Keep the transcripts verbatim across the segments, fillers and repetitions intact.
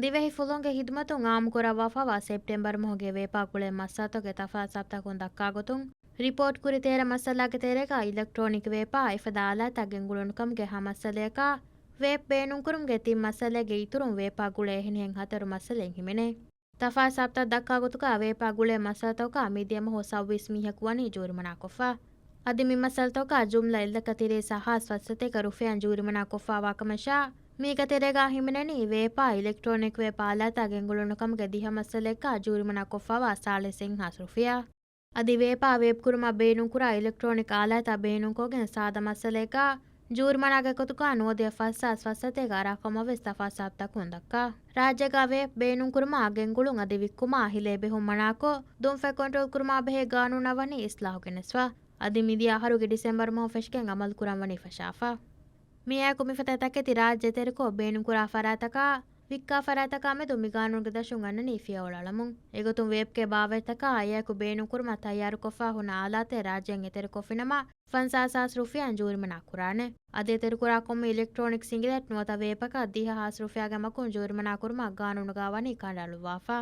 ދިވެހި ފުލުންގެ ހިދުމަތުން އާއްމުކުރައްވާފައިވާ ސެޕްޓެމްބަރު މަހުގެ ވޭޕާ ގުޅޭ މައްސަލަތަކުގެ ތަފާސް ސާބްތަކުން ދައްކާ ގޮތުން، ރިޕޯޓް ކުރި ތޭރަ މައްސަލައިގެ ތެރޭގަ އިލެކްޓްރޯނިކް ވޭޕާ އެފަދަ އާލާތްތައް ގެންގުޅުނު ކަމުގެ ހަ މައްސަލަޔަކާ، ވޭޕް ބޭނުންކުރުމުގެ ތިން މައްސަލައިގެ އިތުރުން ވޭޕާ ގުޅޭ އެހެނިހެން ހަތަރު މައްސަލައެއް ހިމެނޭ. ތަފާސް ސާބްތައް ދައްކާ ގޮތުގަ ވޭޕާ ގުޅޭ މައްސަލަތަކުގަ މިދިޔަ މަހު ސައުވީސް މީހަކު ވަނީ ޖޫރިމަނާކޮށްފަ. އަދި މި މައްސަލަތަކުގަ ޖުމްލަ އެއްލައްކަ ތިރީސް ހާސް ފަސްސަތޭކަ ރުފިޔާ ޖޫރިމަނާކޮށްފައިވާ ކަމަށާ، މީގެ ތެރޭގަ ހިމެނެނީ ވޭޕާ އިލެކްޓްރޯނިކް ވޭޕް އާލާތްތައް ގެންގުޅުނު ކަމުގެ ދިހަ މައްސަލައެއްގަ ޖޫރިމަނާކޮށްފައިވާ ސާޅީސް ހާސް ރުފިޔާ. އަދި ވޭޕާ ވޭޕް ކުރުމަށް ބޭނުންކުރާ އިލެކްޓްރޯނިކް އާލާތްތައް ބޭނުންކޮށްގެން ސާދަ މައްސަލައެއްގަ ޖޫރިމަނާގެ ގޮތުގަ ނުވަދިހަ ފަސް ހާސް ފަސްސަތޭކަ އަރާ ކަމަށްވެސް ތަފާސް ސާބްތަކުން ދައްކާ. ރާއްޖޭގަ ވޭޕް ބޭނުންކުރުމާ، ގެންގުޅުން އަދި ވިއްކުމާ ހިލޭ ބެހުން މަނާކޮށް، ދުންފަތް ކޮންޓްރޯލް ކުރުމާ ބެހޭ ގާނޫނަށް ވަނީ އިސްލާހު ގެނެސްފަ. އަދި މިދިޔަ އަހަރުގެ ޑިސެމްބަރު މަހު ފެށިގެން އަމަލު ކުރަން ވަނީ ފަށާފަ. މިއާއެކު މިފަދަ ތަކެތި ރާއްޖެ ތެރެކޮށް ބޭނުންކުރާ ފަރާތްތަކާ، ވިއްކާ ފަރާތްތަކާ މެދު މި ގާނޫނުގެ ދަށުން އަންނަނީ ފިޔަވަޅު އަޅަމުން. އެގޮތުން ވޭޕްގެ ބާވަތްތަކާ އެއާއެކު ބޭނުންކުރުމަށް ތައްޔާރުކޮށްފަ ހުންނަ އާލާތެއް ރާއްޖޭން އެތެރެކޮށްފިނަމަ، ފަންސާސް ހާސް ރުފިޔާ ޖޫރިމަނާ ކުރާނެ. އަދި އެތެރެކުރާ ކޮންމެ އިލެކްޓްރޯނިކް ސިނގިލެޓް ނުވަތަ ވޭޕަކަށް ދިހަ ހާސް ރުފިޔާގެ މަގުން ޖޫރިމަނާ ކުރުމަށް ގާނޫނުގަ ވަނީ ކަނޑައަޅުއްވާފަ.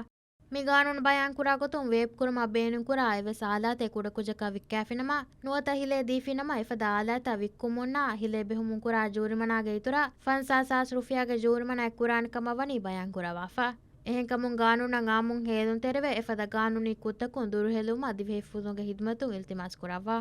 މި ގާނޫނު ބަޔާންކުރާ ގޮތުން ވޭޕް ކުރުމަށް ބޭނުންކުރާ އެއްވެސް އާލާތެއް ކުޑަކުއްޖަކަށް ވިއްކާފިނަމަ، ނުވަތަ ހިލޭ ދީފިނަމަ އެފަދަ އާލާތްތައް ވިއްކުމުންނާ ހިލޭ ބެހުމުން ކުރާ ޖޫރިމަނާގެ އިތުރަށް ފަންސާސް ހާސް ރުފިޔާގެ ޖޫރިމަނާއެއް ކުރާނެ ކަމަށް ވަނީ ބަޔާންކުރައްވާފަ. އެހެންކަމުން ގާނޫނަށް އާއްމުން ހޭލުންތެރިވެ، އެފަދަ ގާނޫނީ ކުށްތަކުން ދުރުހެލުމަށް ދިވެހި ފުލުންގެ ހިދުމަތުން އިލްތިމާސް ކުރައްވާ.